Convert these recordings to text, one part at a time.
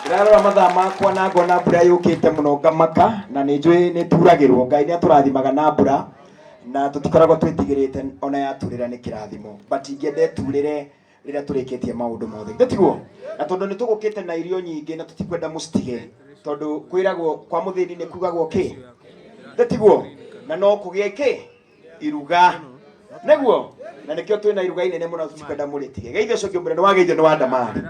Ndĩrarora mathaa makwa na ngona mbura yũkĩte mũno ngamaka, na nĩ njũĩ nĩ turagĩrwo. Ngai nĩ atũrathimaga na mbura na tũtikoragwo twĩtigĩrĩte, ona yaturĩra nĩ kĩrathimo, but ingĩenda ĩturĩre rĩrĩa tũrĩkĩtie maũndũ mothe, githĩ tiguo? Na tondũ nĩ tũgũkĩte na irio nyingĩ na tũtikwenda mũcitige, tondũ kwĩragwo kwa mũthĩni nĩ kugagwo kĩ, githĩ tiguo? Na no kũgĩe kĩ iruga, nĩguo, na nĩkĩo twĩna iruga inene mũno, tũtikwenda mũrĩtige. Geithio ũcio ũngĩ, mũnene wageithio nĩ wa ndamari.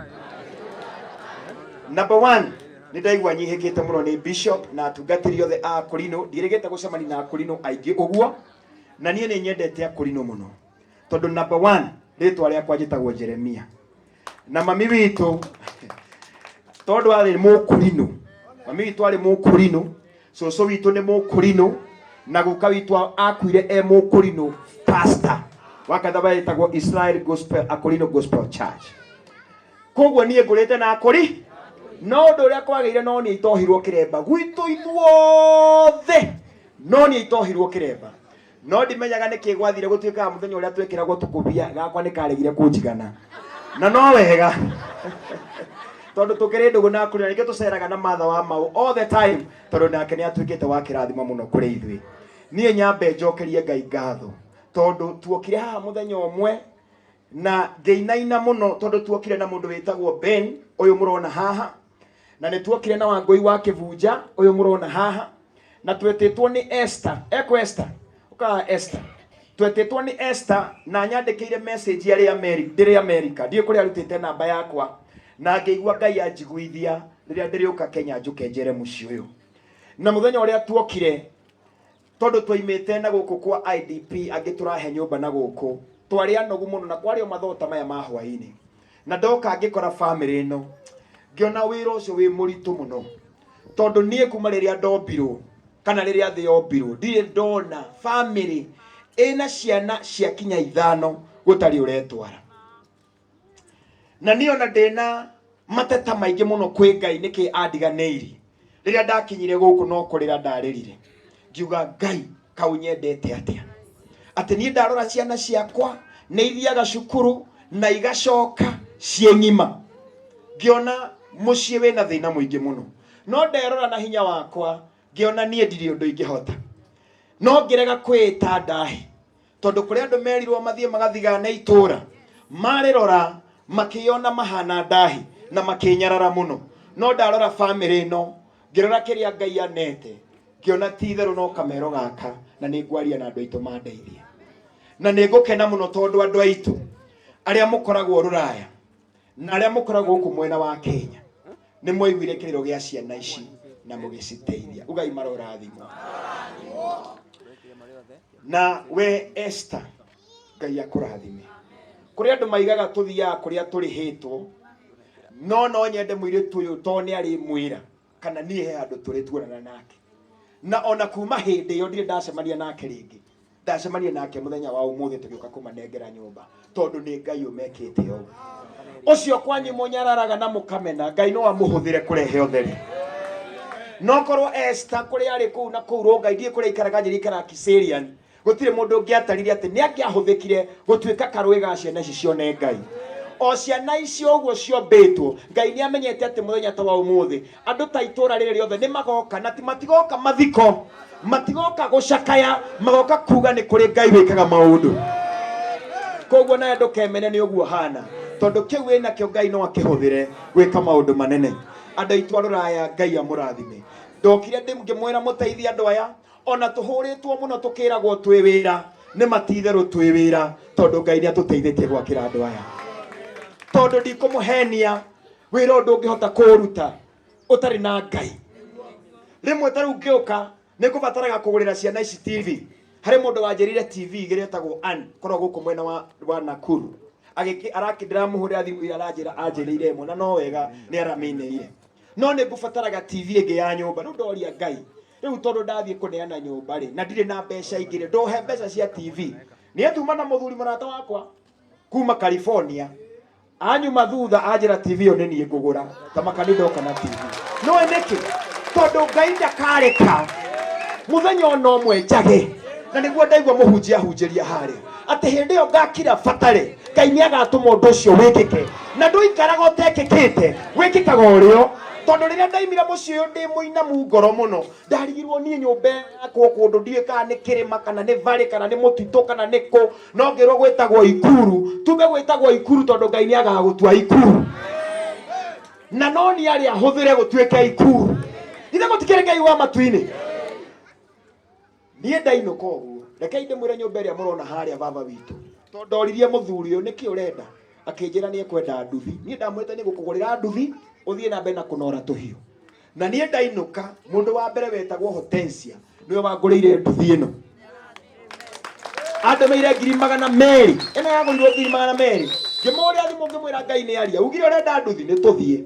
Number one, nĩ ndaigua nyihĩkĩte mũno nĩ bishop na atungatĩri othe a Akũrinũ. Ndiĩrĩgĩte gũcemania na Akũrinũ aingĩ ũguo, na niĩ nĩ nyendete Akũrinũ mũno tondũ number one, rĩtwa rĩakwa njĩtagwo Jeremia, na mami witũ tondũ arĩ mũkũrinũ, mami witũ arĩ mũkũrinũ, cũcũ witũ nĩ mũkũrinũ, na guka witũ akuire e mũkũrinũ, pastor wa kanitha wetagwo Israel Gospel, Akũrinũ Gospel Church. Koguo niĩ ngũrĩte na akũri, no ũndũ ũrĩa kwagĩire, no niĩ itohirwo kĩremba gwitũ ithuothe, no niĩ itohirwo kĩremba, no ndimenyaga nĩkĩ gwathire gũtuĩkaga mũthenya ũrĩa twekĩragwo tũkũbia gakwa nĩ karegire kũnjigana, na no wega tondũ tũkĩrĩ ndũgũ na kũrĩ na nĩkĩo tũceraga na matha wa mau all the time, tondũ nake nĩ atuĩkĩte wa kĩrathimo mũno kũrĩ ithuĩ. Niĩ nyambe njokerie Ngai ngatho tondũ tuokire haha mũthenya ũmwe na ngĩinaina mũno, tondũ tuokire na mũndũ wĩtagwo Ben ũyũ mũrona haha, na nĩ tuokire na Wangũi wa Kĩbunja ũyũ mũrona haha, na twetĩtwo nĩ Esther. Eko Esther, ũkaga Esther, twetĩtwo nĩ Esther na nyandĩkĩire message arĩ America, ndĩrĩ America, ndiĩ kũrĩa arutĩte namba yakwa, na ngĩigua Ngai anjiguithia rĩrĩa ndĩrĩũka Kenya njũke njere mũciĩ ũyũ. Na mũthenya ũrĩa tuokire, tondũ twaimĩte na gũkũ kwa IDP angĩ tũrahe nyũmba na gũkũ, twarĩ anogu mũno na kwarĩ o mathota maya ma hwaĩ-inĩ, na ndoka ngĩkora famĩlĩ ĩno, ngĩona wĩra ũcio wĩ mũritũ mũno, tondũ niĩ kuma rĩrĩa ndombirwo kana rĩrĩa thĩ yombirwo ndirĩ ndona famĩlĩ ĩna ciana cia kinya 5 gũtarĩ ũretwara. Na niĩ ona ndĩna mateta maingĩ mũno kwĩ Ngai nĩkĩ andiganĩirie. Rĩrĩa ndakinyire gũkũ no kũrĩra ndarĩrire, ngiuga, "Ngai, kau nyendete atĩa atĩ niĩ ndarora ciana ciakwa nĩ ithiaga cukuru na igacoka ciĩ ng'ima?" Ngĩona mũciĩ wĩna thĩna mũingĩ mũno, no nderora na hinya wakwa ngĩona niĩ ndirĩ ũndũ ingĩhota, no ngĩrega kwĩĩta ndahi, tondũ kũrĩ andũ merirwo mathiĩ magathigane itũra, marĩrora makĩona mahana ndahi na makĩnyarara mũno. No ndarora famĩlĩ ĩno, ngĩrora kĩrĩa Ngai anete, ngĩona ti itherũ no kamero gaka, na nĩ ngwaria na andũ aitũ mandeithie. Na nĩ ngũkena mũno tondũ andũ aitũ arĩa mũkoragwo rũraya na arĩa mũkoragwo gũkũ mwena wa Kenya nĩ mwaiguire kĩrĩro gĩa ciana ici na mũgĩciteithia. Ugai marorathimwo. Na we Esther, Ngai akũrathime. Kũrĩ andũ maigaga tũthiaga kũrĩa tũrĩhĩtwo, no no nyende mũirĩtu ũyũ tondũ nĩ arĩ mwĩra kana niĩ he handũ tũrĩ tuonana nake, na ona kuma hĩndĩ ĩyo ndirĩ ndacemania nake rĩngĩ. Ndacemania nake mũthenya wa ũmũthĩ tũgĩũka kũmanengera nyũmba, tondũ nĩ Ngai ũmekĩte ũguo. Ũcio kwanyu mũnyararaga na mũkamena, Ngai no amũhũthĩre kũrehe ũtheri. No korwo Esther kũrĩa arĩ kũu na kũu Rongai, ndiĩ kũrĩa aikaraga, njĩra ikaraga Kiserian, gũtirĩ mũndũ ũngĩatarire atĩ nĩ angĩahũthĩkire gũtuĩka karũĩ ga ciana ici cione Ngai. O ciana icio ũguo ciombĩtwo, Ngai nĩ amenyete atĩ mũthenya ta wa ũmũthĩ andũ ta itũra rĩrĩ rĩothe nĩ magoka, na ti matigoka mathiko, matigoka gũcakaya, magoka kuga nĩ kũrĩ Ngai wĩkaga maũndũ. Koguo nawe ndũkemene nĩ ũguo hana, tondũ kĩu wĩnakĩo Ngai no akĩhũthĩre gwĩka maũndũ manene. Andũ aitũ a rũraya, Ngai amũrathime. Ndokire ngĩmwĩra mũteithie andũ aya, ona tũhũrĩtwo mũno tũkĩragwo twĩ wĩra, nĩ matitherũ twĩ wĩra, tondũ Ngai nĩ atũteithĩtie gwakĩra andũ aya. Tondũ ndikũmũhenia, wĩra ũyũ ndũngĩhota kũũruta ũtarĩ na Ngai. Rĩmwe ta rĩu ngĩũka nĩ ngũbataraga kũgũrĩra ciana ici TV. Harĩ mũndũ wanjĩrire TV igĩrĩ etagwo Ann, korwo gũkũ mwena wa Nakuru, agĩkĩ araki ndĩramũhũrĩra thimũ ira aranjĩra anjĩrĩire ĩmwe, na no wega nĩ aramĩneire, no nĩ ngũbataraga TV ĩngĩ ya nyũmba. Rĩu ndoria Ngai, rĩu tondũ ndathiĩ kũneana nyũmba rĩ, na ndirĩ na mbeca ingĩ rĩ, ndũhe mbeca cia TV. Nĩ atuma na mũthuri mũrata wakwa kuma California anyuma thutha anjĩra TV ĩyo nĩ niĩ ngũgũra, ta makani ndoka na TV. Nĩũĩ nĩkĩ? Tondũ Ngai ndakareka mũthenya ona ũmwe njage. Na nĩguo ndaigua mũhunjia ahunjĩria harĩa atĩ hĩndĩ ĩyo ngakira batare, Ngai nĩ agatũma ũndũ ũcio wĩkĩke, na ndũikaraga ũtekĩkĩte, wĩkĩkaga ũrĩo. Tondũ rĩrĩa ndaimire mũciĩ ũyũ ndĩ mũinamu ngoro mũno, ndarigirwo niĩ nyũmba yakwo kũndũ ndiũĩ kana nĩ kĩrĩma kana nĩ varĩ kana nĩ mũtitũ kana nĩ kũ, no ngĩrwo gwĩtagwo Ikuru. Tumbe gwĩtagwo Ikuru tondũ Ngai nĩ agagũtua Ikuru. Na no nĩ arĩa ahũthĩre gũtuĩke Ikuru. Ithe gũtikĩrĩ Ngai wa matu-inĩ. Niĩ ndainũka ũguo, rekei ndĩmwĩre nyũmba ĩrĩa mũrona harĩa baba witũ. Tondũ ndoririe mũthuri ũyũ nĩkĩ ũrenda, akĩnjĩra nĩ ekwenda nduthi. Niĩ ndamwĩrĩte nĩ ngũkũgũrĩra nduthi ũthiĩ na mbere na kũnora tũhiũ. Na niĩ ndainũka, mũndũ wa mbere wetagwo Hortensia nĩwe wangũrĩire nduthi ĩno. Andũmĩire 200,000. Ĩno yagũrirwo 200,000. Ngĩmũrĩa thimũ ngĩmwĩra Ngai nĩ aria. Ugire ũrenda nduthi, nĩ tũthiĩ.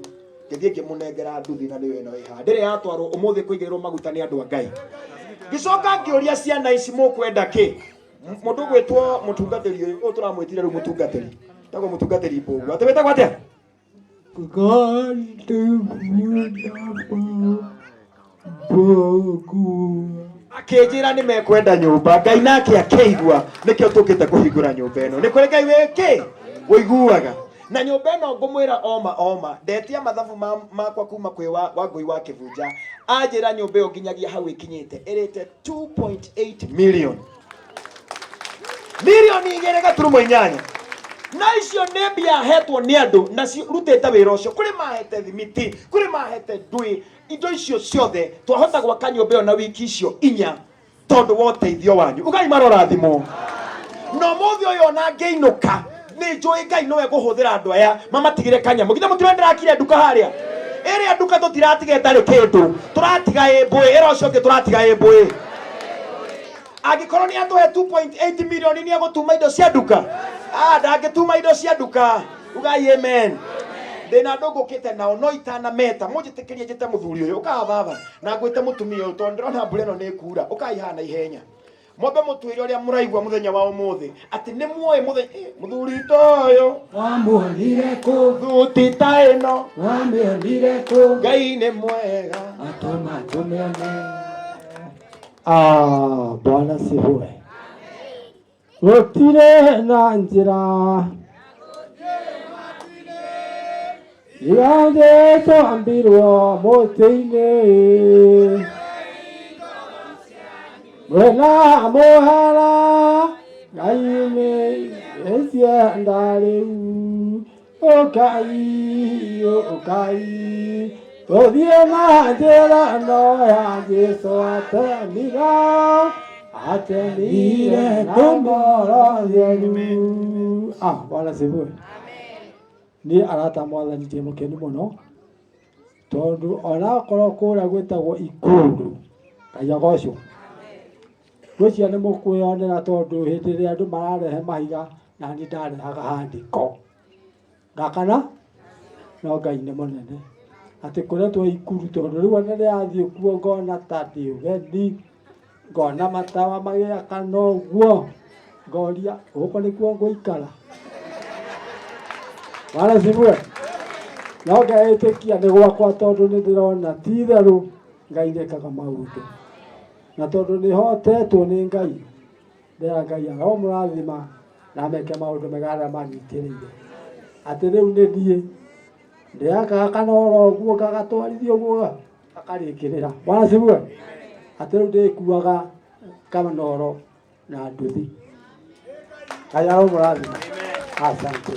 Ngĩthiĩ ngĩmũnengera nduthi na nĩyo ĩno ĩ haha. Ndĩrĩ yatwarwo ũmũthĩ kũigĩrĩrwo maguta nĩ andũ a Ngai. Ngĩcoka ngĩũria ciana ici mũkwenda kĩ? Mũndũ ũgwĩtwo mũtungatĩri ũyũ, ũyũ tũramwĩtire rĩu mũtungatĩri. Tagwo mũtungatĩri Mbũgua. Atĩ wĩtagwo atĩa? Akĩnjĩra nĩ mekwenda nyũmba. Ngai nake akĩigua, nĩkĩo tũkĩte kũhingũra nyũmba ĩno. Nĩ kũrĩ Ngai wĩkĩ? Ũiguaga. Na nyũmba ĩno ngũmwĩra oma oma, ndetia mathabu makwa kuma kwĩ Wangũi wa Kĩbunja, anjĩra nyũmba ĩyo nginyagia hau ĩkinyĩte ĩrĩte 2.8 million. Milioni igĩrĩ gaturumo inyanya. Na icio nĩ mbia hetwo nĩ andũ na cirutĩte wĩra ũcio. Kũrĩ mahete thimiti, kũrĩ mahete ndũĩ, indo icio ciothe twahota gwaka nyũmba ĩyo na wiki icio inya tondũ wa ũteithio wanyu. Ugai marorathimwo. Na ũmũthĩ ũyũ ona ngĩinũka nĩ njũĩ Ngai nowe ngũhũthĩra andũ aya mamatigĩre kanyamũ. Githĩ mũtirona ndĩrakire nduka harĩa? Ĩrĩa nduka tũtiratiga ĩtarĩ kĩndũ, tũratiga ĩ mbũĩ, ĩra ũcio ũngĩ tũratiga ĩ mbũĩ. Angĩkorwo nĩ atũhe 2.8 million nĩ egũtuma indo cia nduka? Ah, ndangĩtuma indo cia nduka. Ugai amen. Ndĩna andũ ngũkĩte nao no itanameta, mũnjĩtĩkĩrie njĩte mũthuri ũyũ, ũkaga baba, na ngwĩte mũtumia ũyũ tondũ ndĩrona mbura ĩno nĩ ĩkura, ũkai haha na ihenya. Mwambe mũtwĩre ũrĩa mũraigua mũthenya wa ũmũthĩ, atĩ nĩ muoĩ mũthenya, mũthuri ta ũyũ, Wamuonire kũ? Thuti ta ĩno, Wamĩonire kũ? Ngai nĩ mwega. Atũma tũmĩone. Ah, Bwana sifiwe. Gũtirĩ na njĩra Ira Jesu ambirwo mũtĩ-inĩ Mwena mũhera Ngai nĩ ĩcienda rĩu Ũkai, ũkai Tũthiĩ na njĩra ĩno ya Jesu atemira atemire na ngoro theru. Ah, Bwana sifiwe. Niĩ arata mwathani ndĩ mũkenu mũno tondũ onakorwo kũrĩa gwĩtagwo Ikũndũ, Ngai agocwo. Ngwĩciria nĩ mũkwĩyonera tondũ hĩndĩ ĩrĩa andũ mararehe mahiga na niĩ ndarehaga handĩko. Gakana no Ngai nĩ mũnene atĩ kũretwo Ikuru tondũ rĩu ona ndĩrathiĩ kuo ngona ta ndĩ ũgeni, ngona matawa magĩakana ũguo, ngoria gũkũ nĩkuo ngũikara. Bwana asifiwe. No ngeĩtĩkia nĩ gwakwa tondũ nĩ ndĩrona ti itherũ Ngai nĩekaga maũndũ. Na tondũ nĩ hotetwo nĩ Ngai, ndĩra Ngai aromũrathima na ameke maũndũ mega arĩa manyitĩrĩire. Atĩ rĩu nĩ niĩ ndĩakaga kanoro ũguo ngagatwarithia ũguo gakarĩkĩrĩra. Bwana asifiwe. Atĩ rĩu ndĩkuaga kanoro na nduthi. Ngai aromũrathima. Asante.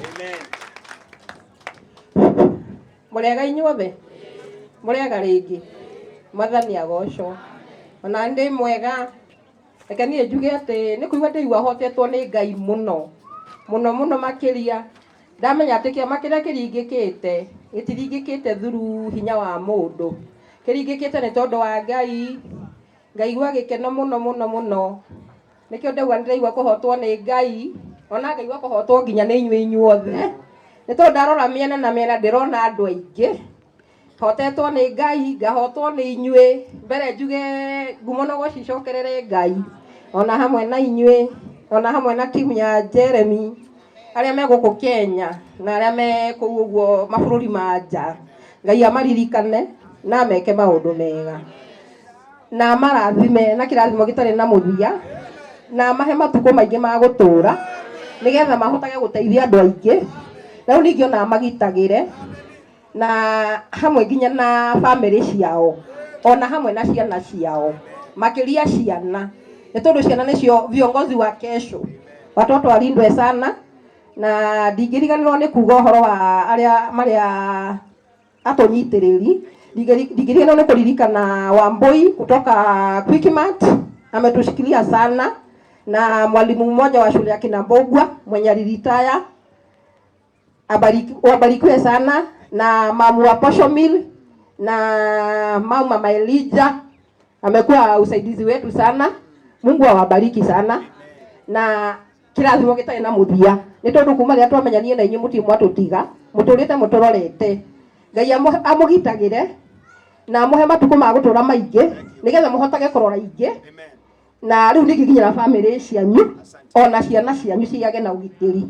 Mũrĩega inyuothe? Mũrĩega rĩngĩ? Mwathani agocwo. Ona ndĩ mwega. Reke niĩ njuge atĩ nĩ kũigua ndĩigua hotetwo nĩ Ngai mũno. Mũno mũno makĩria. Ndamenya atĩ kĩama kĩrĩa kĩringĩkĩte, gĩtiringĩkĩte through hinya wa mũndũ. Kĩringĩkĩte nĩ tondũ wa Ngai. Ngaigua gĩkeno mũno mũno mũno. Nĩkĩo ndauga nĩ ndĩraigua kũhotwo nĩ Ngai, ona ngaigua kũhotwo nginya nĩ inyuĩ inyuothe. Nĩ tondũ ndarora mĩena na mĩena ndĩrona andũ aingĩ. Hotetwo nĩ Ngai, ngahotwo nĩ inyuĩ. Mbere njuge ngumo na ũgoci icokerere Ngai, ona hamwe na inyuĩ, ona hamwe na timu ya Jeremy, arĩa me gũkũ Kenya na arĩa me kũu ũguo mabũrũri ma nja. Ngai amaririkane na ameke maũndũ mega. Na amarathime na kĩrathimo gĩtarĩ na mũthia, na amahe matukũ maingĩ ma gũtũũra, nĩgetha mahotage gũteithia andũ aingĩ. Na rĩu ningĩ ona amagitagĩre. Na hamwe nginya na bamĩrĩ ciao, ona hamwe na ciana ciao, makĩria ciana, nĩ tondũ ciana nĩcio viongozi wa kesho. Watoto walindwe sana. Na ndingĩriganĩrwo nĩ kuga ũhoro wa arĩa marĩa atũnyitĩrĩri. Ndingĩriganĩrwo nĩ kũririkana Wambui kutoka Quickmart, ametushikilia sana, na mwalimu mmoja wa shule ya Kinambogwa mwenye aliritaya, wabarikiwe sana, na mamu wa Posho Mill na mama Elijah amekuwa usaidizi wetu sana. Mungu awabariki sana. Na kirathimo gĩtarĩ na mũthia, nĩ tondũ kuma rĩrĩa twamenyanie na inyuĩ mũtirĩ mwatũtiga, mũtũrĩte mũtũrorete. Ngai amũgitagĩre na amũhe matukũ ma gũtũra maingĩ, nĩgetha mũhotage kũrora ingĩ, na rĩu ningĩ nginya na bamĩrĩ cianyu ona ciana cianyu cigage na ũgitĩri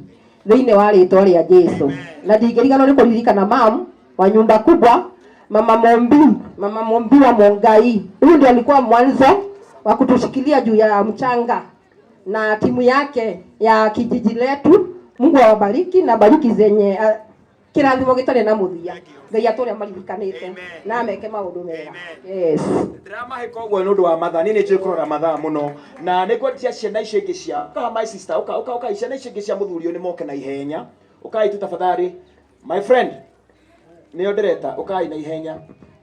thĩinĩ wa rĩtwa rĩa Jesu. Na ndingĩriganĩrwo nĩ kũririkana mam wa nyumba kubwa, mama Mombi, mama Mombi wa Mongai. Huyu ndio alikuwa mwanzo wa kutushikilia juu ya mchanga na timu yake ya kijiji letu. Mungu awabariki na bariki zenye kirathimo gĩtarĩ na mũthia. Ngai atũre maririkanĩte na ameke maũndũ mega. Yes. Ndĩramahĩka ũguo nĩ ũndũ wa mathaa. Niĩ nĩ njũĩ kũrora mathaa mũno, na nĩ ngwendia ciana icio ingĩ cia ũka, my sister, ũka ũka ũka, ciana icio ingĩ cia mũthuri ũyũ nĩ moke na ihenya. Ũkai tu tafadhali, my friend, nĩo ndĩreta, ũkai na ihenya,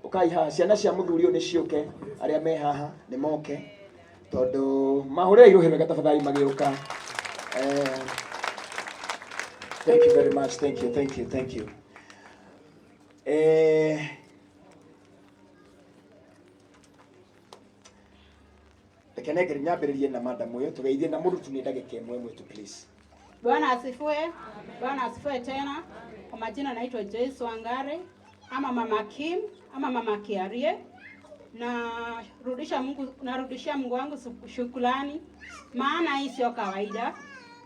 ũkai haha. Ciana cia mũthuri ũyũ nĩ ciũke, arĩa me haha nĩ moke, tondũ mahũrĩre irũhĩ rwega tafadhali magĩũka. Thank you very much. Thank you, thank you, thank you. Reke nengere nyambĩrĩrie na madam ũyũ, tũgeithie na mũrutu nĩ ndagĩka ĩmwe ĩmwe tu, please. Bwana asifiwe. Bwana asifiwe tena. Kwa majina naitwa Joyce Wangari ama Mama Kim ama Mama Kiarie. Narudishia Mungu wangu shukrani, maana hii sio kawaida.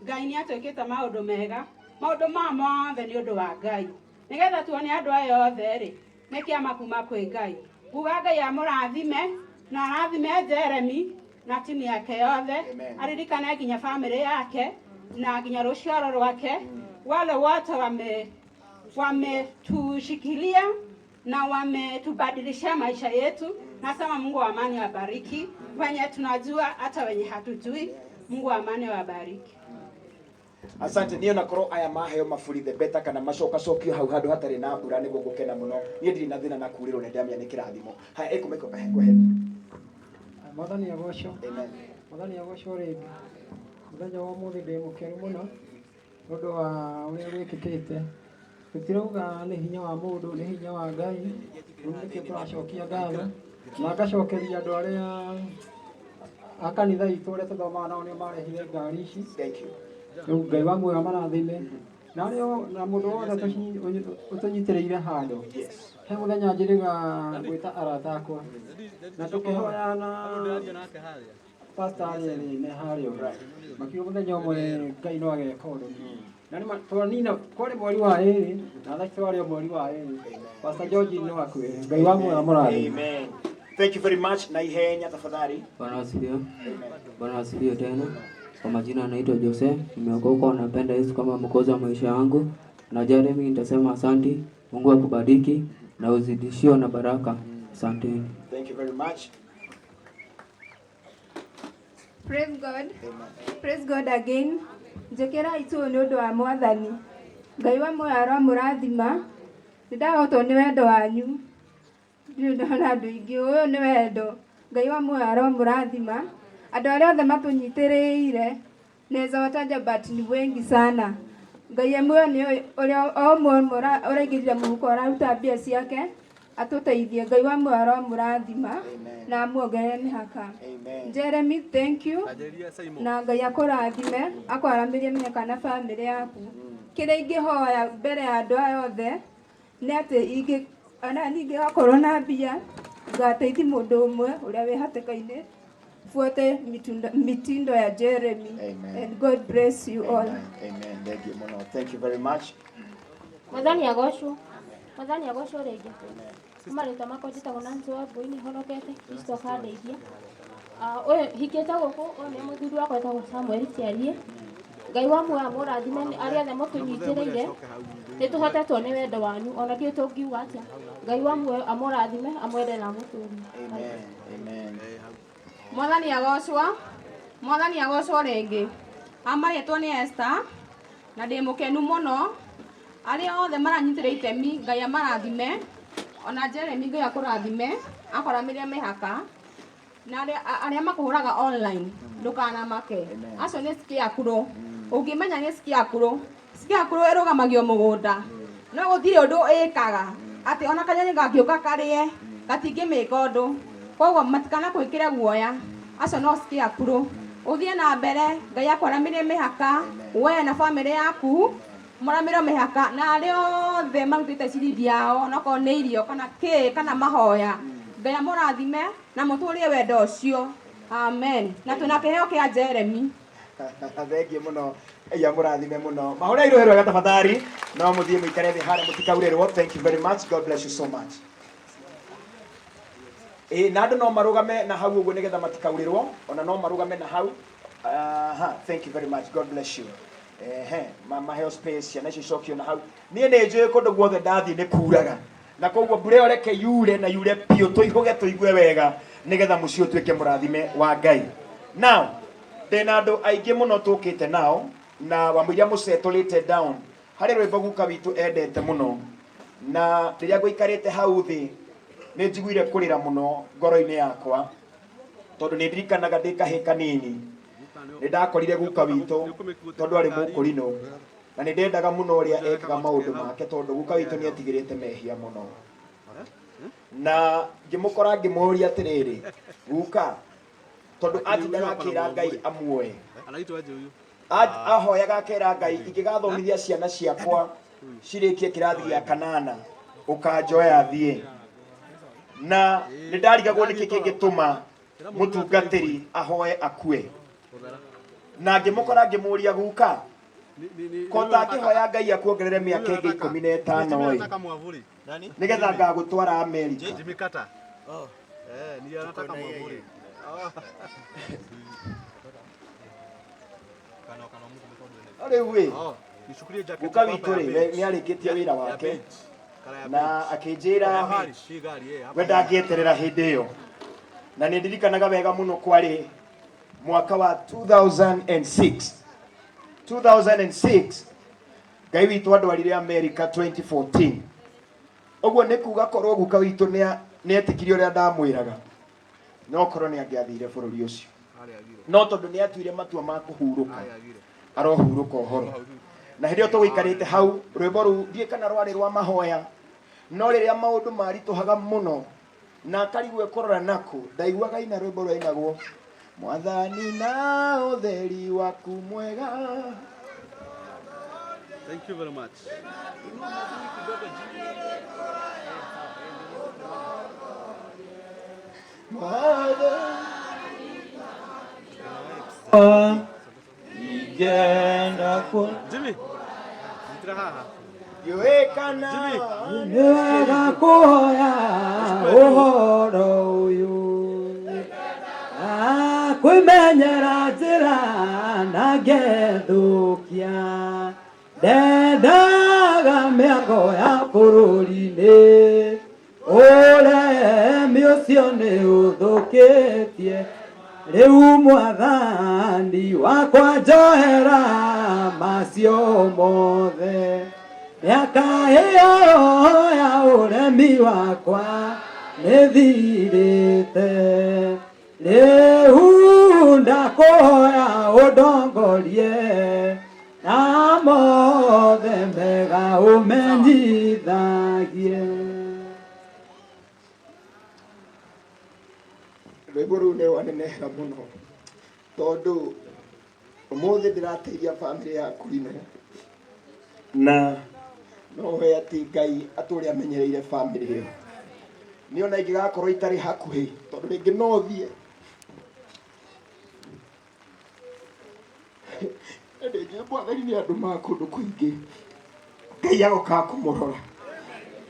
Ngai nĩ atwĩkĩte maũndũ mega, maũndũ ma mothe nĩ ũndũ wa Ngai, nĩgetha tuone andũ aya othe rĩ nĩ kĩama kuma kwĩ Ngai. Nguga Ngai amũrathime na arathime Jeremy na timu yake yothe, aririkane nginya family yake na nginya rũciaro rwake. Wale wote wametushikilia na wametubadilishia maisha yetu. Nasema Mungu wa amani awabariki, wenye tunajua hata wenye hatujui. Mungu wa amani awabariki. Asante. Niĩ onakorwo aya maheo maburi the better, kana macokacokio hau handũ hatarĩ na mbura nĩguo ngũkena mũno. Niĩ ndirĩ na thĩna na kurĩrwo, nĩ ndamenya nĩ kĩrathimo. Haya, ĩkũmĩko, go ahead. Mwathani agocwo. Amen. Mwathani agocwo rĩngĩ. Mũthenya wa ũmũthĩ ndĩ mũkenu mũno nĩ ũndũ wa ũrĩa wĩkĩkĩte. Tũtirauga nĩ hinya wa mũndũ, nĩ hinya wa Ngai. Rĩu nĩkĩo tũracokia ngatho na ngacokeria andũ arĩa a kanitha itũ ũrĩa tũthomaga nao, nĩo marehire ngari ici. Thank you. Rĩu Ngai wa muoyo amarathime, na arĩa na mũndũ wothe ũtũnyitĩrĩire handũ. He mũthenya njĩrĩga gwĩta arata akwa na tũkĩhoya na pastor arĩa nĩ harĩa ũguo, makiuga mũthenya ũmwe Ngai no ageka ũndũ, na nĩ twanina kwarĩ mweri wa 2, na thaa ici twarĩ o mweri wa 2. Pastor George no akwĩre Ngai wa muoyo amũrathime. Amen. Thank you very much. Na ihenya tafadhali. Bwana asifiwe. Bwana asifiwe tena. Kwa majina naitwa Jose, nimeokoka, napenda Yesu kama mwokozi wa maisha yangu. Na Jeremy nitasema asanti. Mungu akubariki na uzidishiwe na baraka. Asanteni. Thank you very much. Praise God. Praise God again. Njĩkĩra itu nĩ ũndũ wa Mwathani. Ngai wa muoyo aromũrathima. Nĩ ndahotwo nĩ wendo wanyu. Ndirĩ ndona andũ aingĩ, ũyũ nĩ wendo. Ngai wa muoyo aromũrathima. Andũ arĩa othe matũnyitĩrĩire, naweza wataja but ni wengi sana. Ngai e muoyo nĩ ũrĩa o ũmwe ũraingĩrire mũhuko araruta mbia ciake atũteithie. Ngai wa muoyo aromũrathima na amuongerere mĩhaka. Amen. Jeremy, thank you. Na Ngai akũrathime, akwaramĩrie mĩhaka na bamĩrĩ yaku. Kĩrĩa ingĩhoya mbere ya andũ aya othe nĩ atĩ ona niĩ ingĩgakorwo na mbia ngateithia mũndũ ũmwe ũrĩa wĩ hatĩka-inĩ. Fuate mitindo ya Jeremy. Amen. And God bless you all. Amen. Amen. Thank you mũno. Thank you very much. Mwathani agocwo. Mwathani agocwo rĩngĩ. Kuma rĩtwa makwa njĩtagwo Nancy Wambui, nĩ honokete, Kristo akandeithia. Ũyũ hikĩte gũkũ, ũyũ nĩ mũthuri wakwa etagwo Samuel Kiarie. Ngai wa muoyo amũrathime arĩa othe mũtũnyitĩrĩire. Nĩ tũhotetwo nĩ wendo wanyu, ona ndiũĩ tũngiuga atĩa. Ngai wa muoyo amũrathime, amwende na amũtũrie. Amen. Amen. Mwathani agocwo, Mwathani agocwo rĩngĩ. Amarĩtwo nĩ Esther na ndĩ mũkenu mũno. Arĩa othe maranyitĩra itemi Ngai amarathime, ona Jeremy Ngai akũrathime, akwaramĩrie mĩhaka. Na arĩa makũhũraga online ndũkanamake, acio nĩ scarecrow. Ũngĩmenya nĩ scarecrow, scarecrow ĩrũgamagio mũgũnda, no gũtirĩ ũndũ ĩkaga atĩ ona kanyoni gangĩũka karĩe gatingĩmĩka ũndũ. Koguo matikanakwĩkĩre guoya, acio no scarecrow. Ũthiĩ na mbere, Ngai akwaramĩrie mĩhaka, we na bamĩrĩ yaku mũramĩrwo mĩhaka, na arĩa othe marutĩte ciringi yao onakorwo nĩ irio kana kĩ kana mahoya, Ngai amũrathime na mũtũrie wendo ũcio. Amen. Na twĩna kĩheo kĩa Jeremy. Thengiũ mũno, Ngai amũrathime mũno. Mahũrei rũhĩ rwega tafadhali, no mũthiĩ mũikare thĩ harĩa mũtikaurĩrwo. Thank you very much. God bless you so much. Ĩ na andũ no marũgame na hau ũguo nĩgetha matikaurĩrwo, ona no marũgame na hau. Aha, thank you very much. God bless you. Ehe, maheo space ciana icio icokio na hau. Niĩ nĩ njũĩ kũndũ guothe ndathiĩ nĩ kuraga, na koguo mbura ĩyo reke yure na yure biũ, tũihũge tũigue wega nĩgetha mũciĩ ũtuĩke mũrathime wa Ngai. Now, ndĩna andũ aingĩ mũno tũkĩte nao, na wamũiria mũcetũrĩte down harĩ rwĩmbo guka witũ endete mũno, na rĩrĩa ngũikarĩte hau thĩ nĩ njiguire kũrĩra mũno ngoro-inĩ yakwa, tondũ nĩ ndirikanaga ndĩ kahĩ kanini nĩ ndakorire guka witũ tondũ arĩ mũkũrinũ, na nĩ ndendaga mũno ũrĩa ekaga maũndũ make, tondũ guka witũ nĩ etigĩrĩte mehia mũno. Na ngĩmũkora ngĩmũũria atĩrĩrĩ, guka, tondũ atindaga akĩra Ngai amuoe, ahoyaga akera Ngai, ingĩgathomithia ciana ciakwa cirĩkie kĩrathi gĩa kanana ũkanjoya thiĩ. Na nĩ ndarigagwo nĩkĩ kĩngĩtũma mũtungatĩri ahoe akue. Na ngĩmũkora ngĩmũũria, guka, ko ũtangĩhoya Ngai akuongerere mĩaka ĩngĩ 15 ĩ, nĩgetha ngagũtwara Amerika? Jimmy Carter. Oh. Eh, ni anataka mwavuli. No rĩu ĩ, Oh, nichukulie jacket. Guka witũ rĩ, nĩ arĩkĩtie wĩra wake na akĩnjĩra we ndangĩeterera hĩndĩ ĩyo. Na nĩ ndirikanaga wega mũno, kwarĩ mwaka wa 2006, 2006. Ngai witũ andwarire America 2014. Ũguo nĩ kuga korwo guka witũ nĩ etĩkirie ũrĩa ndamwĩraga, no korwo nĩ angĩathire bũrũri ũcio, no tondũ nĩ atuire matua ma kũhurũka, arohurũka ũhoro. Na hĩndĩ ĩyo tũgũikarĩte hau, rwĩmbo rũu ndiĩ kana rwarĩ rwa mahoya, no rĩrĩa maũndũ maritũhaga mũno na akarigwo kũrora nakũ, ndaiguaga ina rwĩmbo rwainagwo, Mwathani na ũtheri waku mwega. Thank you very much. Mwathani Ingĩenda ku Jimmy. Nyitĩra haha. Ndiũĩ kana Nĩ wega kũhoya ũhoro ũyũ, kwĩmenyera njĩra na ngethũkia. Ndendaga mĩago ya bũrũri-inĩ, ũremi ũcio nĩ ũthũkĩtie. Rĩu Mwathani wakwa, njohera macio mothe. Mĩaka ĩyo ya ũremi wakwa nĩ thirĩte, rĩu ndakũhoya ũndongorie na mothe mega ũmenyithagie. Rwĩmbo rũu nĩ rwanenehera mũno, tondũ ũmũthĩ ndĩrateithia bamĩrĩ ya Kũrinũ, na no hoe atĩ Ngai atũre amenyereire bamĩrĩ ĩyo. Nĩ ona ingĩgakorwo itarĩ hakuhĩ, tondũ rĩngĩ no thiĩ na ndĩnjũĩ Mwathani nĩ andũ ma kũndũ kũingĩ, Ngai agokaga kũmũrora.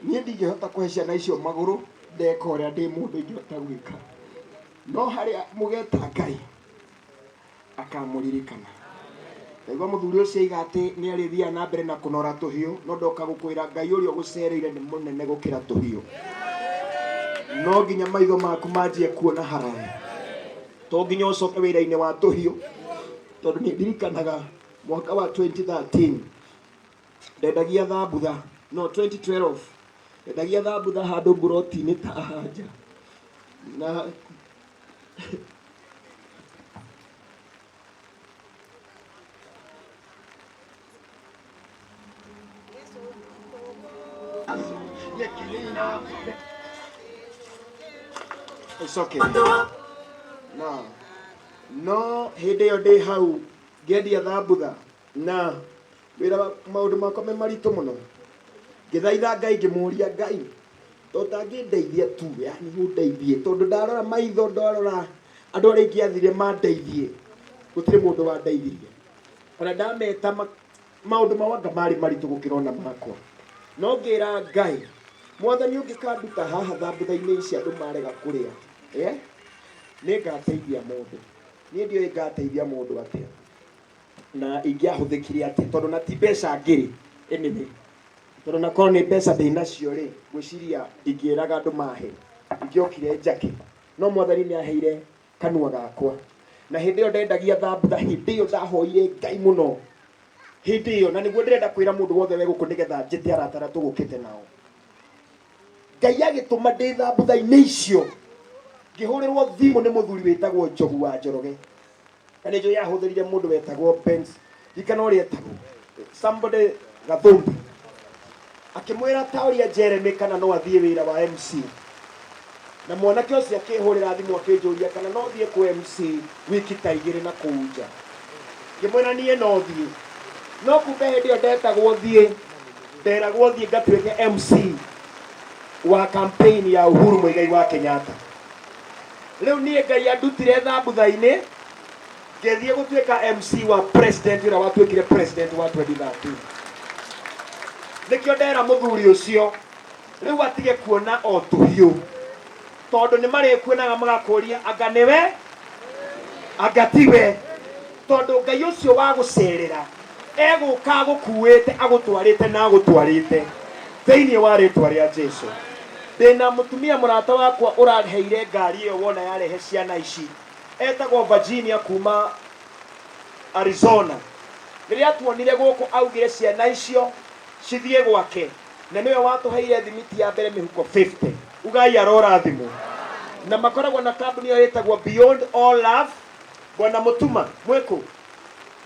Niĩ ndingĩhota kũhe ciana icio magũrũ, ndeka ũrĩa ndĩ mũndũ ingĩhota gwĩka, no harĩa mũgeta Ngai akamũririkana. Ndaigua mũthuri ũcio aiga atĩ nĩ arĩthiaga na mbere na kũnora tũhiũ, no ndoka gũkwĩra Ngai ũrĩa ũgũcereire nĩ mũnene gũkĩra tũhiũ. No nginya maitho maku manjie kuona haraya, to nginya ũcoke wĩra-inĩ wa tũhiũ, tondũ nĩ ndirikanaga mwaka wa 2013 ndendagia thambutha, no 2012 ndendagia thambutha handũ mburoti-inĩ ta hanja na It's okay. Na no hĩndĩ ĩyo ndĩ hau ngĩendia thambutha na wĩra maũndũ makwa me maritũ mũno, ngĩthaitha Ngai ngĩmũria Ngai to ũtangĩndeithia tu, yani ũndeithie, tondũ ndarora maitho ndarora andũ arĩa ingĩathire mandeithie, gũtirĩ mũndũ wandeithirie. Ona ndameta maũndũ mao anga marĩ maritũ gũkĩra ona makwa, no ngĩra Ngai mwathani ũngĩkanduta haha thambutha-inĩ ici andũ marega kũrĩa, nĩ ngateithia mũndũ. Niĩ ndiũĩ ngateithia mũndũ atĩa na ingĩahũthĩkire atĩa, tondũ na ti mbeca ngĩrĩ anyway, tondũ na korwo nĩ mbeca ndĩ nacio rĩ, ngwĩciria ingĩraga andũ mahe, ingĩokire njake, no mwathani nĩ aheire kanua gakwa. Na hĩndĩ ĩyo ndendagia thambutha, hĩndĩ ĩyo ndahoire Ngai mũno hĩndĩ ĩyo, na nĩguo ndĩrenda kwĩra mũndũ wothe we gũkũ nĩgetha njĩte arata arĩa tũgũkĩte nao. Ngai agĩtũma ndĩ thambutha-inĩ icio ngĩhũrĩrwo thimũ nĩ mũthuri wĩtagwo Njogu wa Njoroge, na nĩ njũĩ ahũthĩrire mũndũ wetagwo Benz, ndikana ũrĩa etagwo, somebody Gathumbi, akĩmwĩra ta ũrĩa Jeremy kana no athiĩ wĩra wa MC, na mwanake ũcio akĩhũrĩra thimũ akĩnjũria kana no thiĩ kũ MC wiki ta igĩrĩ na kũu nja. Ngĩmwĩra niĩ no thiĩ, no kumbe hĩndĩ ĩyo ndetagwo thiĩ, nderagwo thiĩ ngatuĩke MC wa campaign ya Uhuru Muigai wa Kenyatta. Rĩu niĩ Ngai andutire thambutha-inĩ ngĩthiĩ gũtuĩka MC wa president ũrĩa watuĩkire president wa 2013. Nĩkĩo ndera mũthuri ũcio rĩu atige kuona o tũhiũ, tondũ nĩ marĩkuonaga magakũria anga nĩwe anga tiwe, tondũ Ngai ũcio wa gũcerera egũka agũkuĩte agũtwarĩte na agũtwarĩte thĩinĩ wa rĩtwa rĩa Jesu. Ndĩna mũtumia mũrata wakwa ũraheire ngari ĩyo wona yarehe ciana ici, etagwo Virginia kuma Arizona. Rĩrĩa tuonire gũkũ augire ciana icio cithiĩ gwake, na nĩwe watũheire thimiti ya mbere mĩhuko 50. Ugai arorathimwo. Na makoragwo na kambuni ĩyo ĩtagwo Beyond All Love. Bwana Mũtuma mwĩkũ?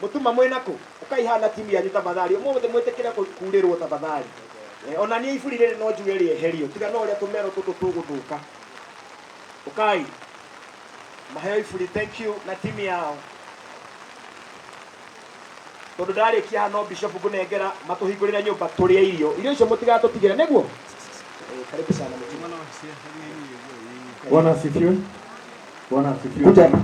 Mũtuma mwĩnakũ? Ũkaihana timu yanyu tafadhali, ũmũthĩ mwĩtĩkĩre kurĩrwo tafadhali. Ona niĩ iburi rĩrĩ no njuge rĩeherio, tiga no ũrĩa tũmero tũtũ tũgũthũka. Ũkai maheo iburi, thank you na timu yao. Tondũ ndarĩkia haha no bishop ngũnengera matũhingũrĩre nyũmba tũrĩe irio. Irio icio mũtigatũtigĩre nĩguo? Karibu sana Mũtuma. Bwana asifiwe. Bwana asifiwe. Kuja hapa.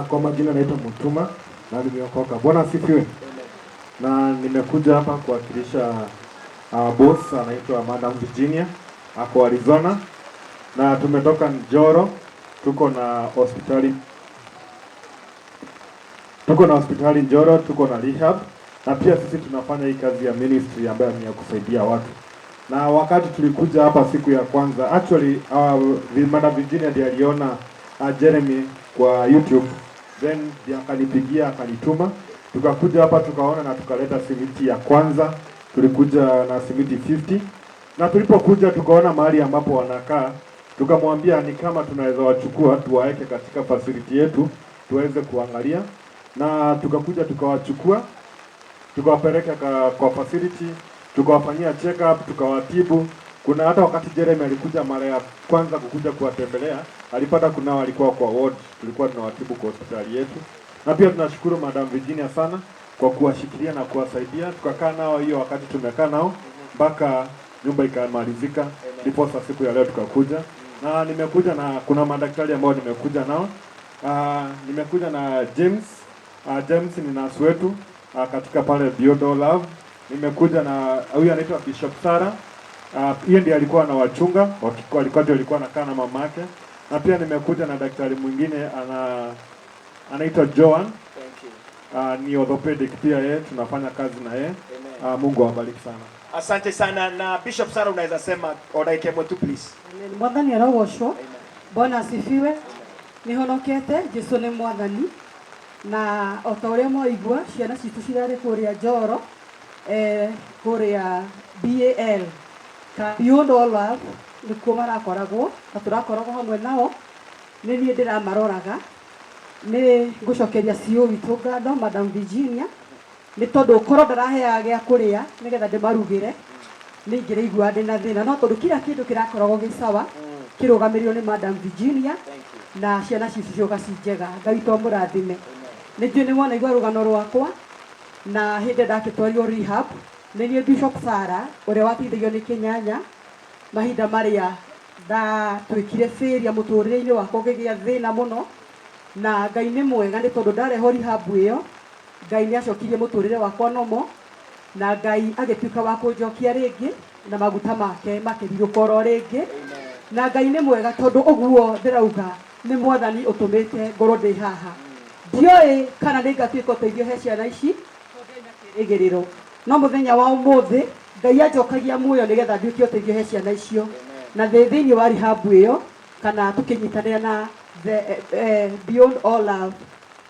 Kwa majina naitwa Mutuma na nimeokoka. Bwana asifiwe. Na nimekuja hapa kuwakilisha boss anaitwa Madam Virginia, ako Arizona, na tumetoka Njoro, tuko na hospitali, tuko na hospitali Njoro, tuko na rehab, na pia sisi tunafanya hii kazi ya ministry ambayo ni ya kusaidia watu. Na wakati tulikuja hapa siku ya kwanza, actually Madam Virginia ndiye aliona Jeremy kwa YouTube, then ndiye akanipigia akanituma, tukakuja hapa tukaona na tukaleta simiti ya kwanza. Tulikuja na simiti 50, na tulipokuja tukaona mahali ambapo wanakaa, tukamwambia ni kama tunaweza wachukua tuwaeke katika facility yetu tuweze kuangalia, na tukakuja tukawachukua tukawapeleka kwa facility, tukawafanyia check up, tukawatibu. Kuna hata wakati Jeremy alikuja mara ya kwanza kukuja kuwatembelea, alipata kuna walikuwa kwa ward, tulikuwa tunawatibu kwa hospitali yetu. Na pia tunashukuru Madam Virginia sana kwa kuwashikilia na kuwasaidia. Tukakaa nao hiyo wakati tumekaa nao mpaka nyumba ikamalizika, ndipo sasa siku ya leo tukakuja. Na nimekuja na kuna madaktari ambao nimekuja nao. Nimekuja na James. James ni nurse wetu katika pale Beyond All Love. Nimekuja na huyu anaitwa Bishop Sarah. Yeye ndiye alikuwa anawachunga, alikuwa ndiye alikuwa anakaa na mamake. Na pia nimekuja na daktari mwingine anaitwa Joan. Thank you. Ni orthopedic pia yeye, tunafanya kazi na yeye. Mungu awabariki sana. Asante sana na Bishop Sarah, unaweza sema odaike tu please. Amen. Mwathani arogocwo. Bwana asifiwe. Nĩhonokete, Jesu nĩ mwathani. Na o ta ũrĩa mwaigua, ciana citũ cirarĩ kũrĩa Njoro, kũrĩa BAL, ka Beyond All Love, nĩkuo marakoragwo, na tũrakoragwo hamwe nao. Nĩ niĩ ndĩramaroraga. Nĩ ngũcokeria CEO witũ ngatho, Madam Virginia, nĩ tondũ korwo ndaraheaga gĩa kũrĩa nĩgetha ndĩmarugĩre, nĩ ingĩraigua ndĩ na thĩna, no tondũ kila kĩndũ kĩrakoragwo gĩ sawa, kĩrũgamĩrĩirwo nĩ Madam Virginia, na ciana cicu cioka ci njega. Ngai witũ amũrathime. Nĩ njũĩ nĩ mwanaigua rũgano rwakwa, na hĩndĩ ndakĩtwarirwo rehab, nĩ niĩ Bishop Sarah ũrĩa wateithagio nĩ Kĩnyanya mahinda marĩa ndatuĩkire failure mũtũrĩre-inĩ wakwa, ngĩgĩa thĩna mũno, na Ngai nĩ mwega nĩ tondũ ndarehwo rehab ĩyo, Ngai nĩ acokirie mũtũrĩre wakwa nomo, na Ngai agĩtuĩka wa kũnjokia rĩngĩ, na maguta make makĩrirũka oro rĩngĩ. Na Ngai nĩ mwega tondũ ũguo ndĩrauga nĩ mwathani ũtũmĩte ngorwo ndĩ haha. Ndiũĩ kana nĩ ngatuĩka ũteithio he ciana ici, kĩrĩgĩrĩro, no mũthenya wa ũmũthĩ Ngai anjokagia muoyo nĩgetha nduĩke ũteithio he ciana icio. Na thĩ thĩinĩ wa rehab ĩyo, kana tũkĩnyitanĩra na the Beyond All Love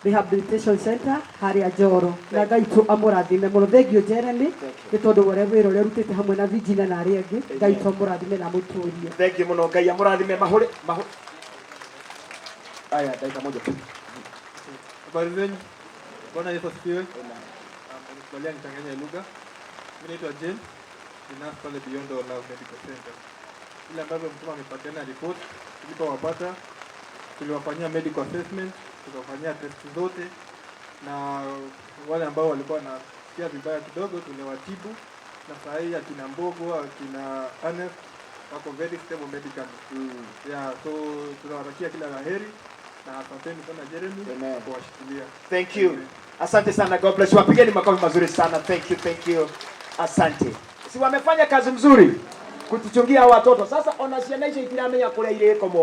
Rehabilitation Center harĩa Njoro. Na Ngai tu amũrathime mũno. Thank you Jeremy, nĩ tondũ wa ũrĩa wĩra ũrĩa ũrutĩte hamwe na Virginia na arĩa angĩ. Ngai tu amũrathime na amũtũrie. Thank you mũno. Ngai amũrathime. Mahũre mahũre. Aya, dakika moja tu. Habari zenyu? Bwana Yesu asifiwe. Nikubalia nichanganye lugha. Mimi naitwa Jane, ni nurse pale Beyond All Love Medical Center. Ile ambavyo mtume amepatiana report, tulipowapata tuliwafanyia medical assessment, tukawafanyia test zote, na wale ambao walikuwa wanasikia vibaya kidogo tuliwatibu, na saa hii akina Mbogo, akina Ernest wako very stable medically. Yeah, so tunawatakia kila la heri na asanteni sana Jeremy kuwashikilia. Thank you. Asante sana. God bless you. Wapigeni makofi mazuri sana. Thank you, thank you. Asante. Si wamefanya kazi mzuri kutuchungia watoto. Sasa ona ciana icio itiramenya kuria irĩkomo.